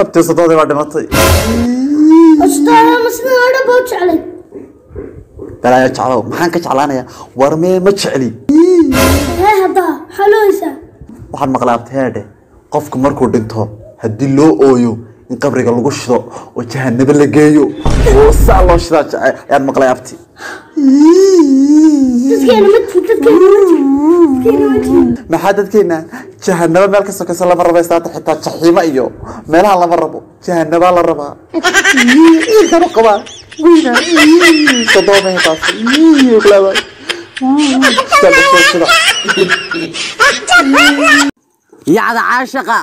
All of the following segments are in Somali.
Abti, sodohdii baa dhimatay. Astaa ma sidan oo dhan baa u jeclay? Balaayo jeclow, maxaan ka jeclaanayaa? War mee, ma jecli. Hee, haddaa maxaa loo haysaa? Waxaan maqlaa abti, heedhe, qofku markuu dhinto haddii loo ooyo in qabriga lagu shido oo jahanabo la geeyo oo saa loo shidaa jece ayaan maqlay abti. Dadkeena ma tihin, dadkeena ma tihin, dadkeena ma tihin. Maxaa dadkeena jahanabo meel ka sokaysa lama rabo istaata, xitaa jaxiimo iyo meelaha lama rabo, jahanabaa la rabaa. Iilkan u qabaa weyna sodooma taas leedahay shida. Yacda caashaqa,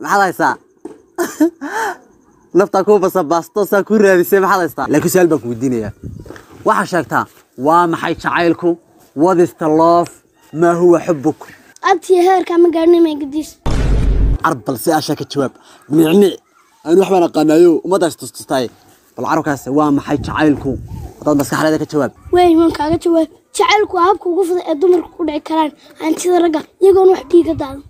maxaad haysaa? Naftaa kuu basabaasto saa ku raadisay, maxaad haystaa? Laakiin su-aal baan ku weydiinayaa. Waxaa sheegtaa, waa maxay jacaylku? What is the love? Maa huwa xubuk? Abtiyo, heerkaa ma gaadhnay maygadiis. Carab, bal si ashaa ka jawaab. Micmic anu wax baan aqaanaayo, ummaddaas tustustaay. Bal carabkaas, waa maxay jacaylku? Haddaad maskaxdeeda ka jawaab. Wey, waan kaaga jawaab. Jacaylku waa habka ugu fudud ee dumarku ku dhici karaan hantida ragga iyagoon wax dhiiga daadan.